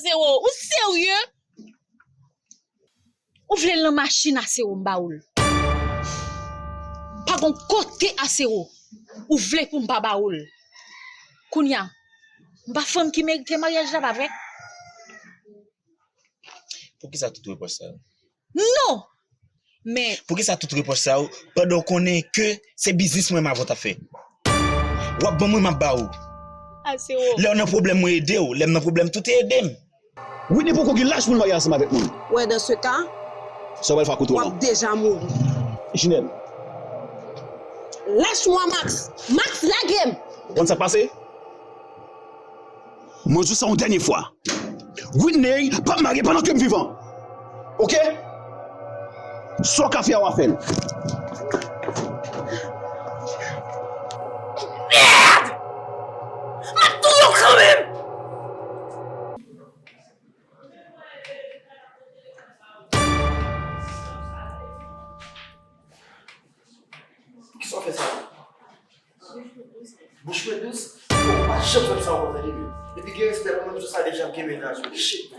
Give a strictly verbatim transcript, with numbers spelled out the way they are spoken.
Asewo, ou serye? Ou vle l nan machin Asewo, m ba ou l. Pa gon kote Asewo ou vle pou m pa ba ou l. Kounye a, m pa fanm ki merite maryaj la, pa vre? Poukisa tout repwòch sa yo? Non! Men poukisa tout repwòch sa yo, pandan w konnen ke se biznis mwen m avè w t ap fè? W ap ban mwen, m ap ba ou. Asewo. Lè w nan pwoblèm, mwen ede w. Lè m nan pwoblèm tou, te ede m. Whitney poko gen laj pou l marye ansanm avèk moun. Ouais, dans ce cas, sa w pral fè a kote w w lan. Ap deja mouri. Jinèl. Lâche-moi, Max. Max, lage m. Ou konn sa k pase? Mwen di w sa yon dènye fwa. Whitney p ap marye pandan ke m vivan. Oke? Sa w ka fè a, w a fè l. Mèd! M ap touye w kanmenm! Poukisa w fè sa? Bouch mwen dous? Ou pa janm fè m sa ankò, tande byen. Depi gen respè pou mwen, m sou sa deja, m gen mennaj mwen. Shit.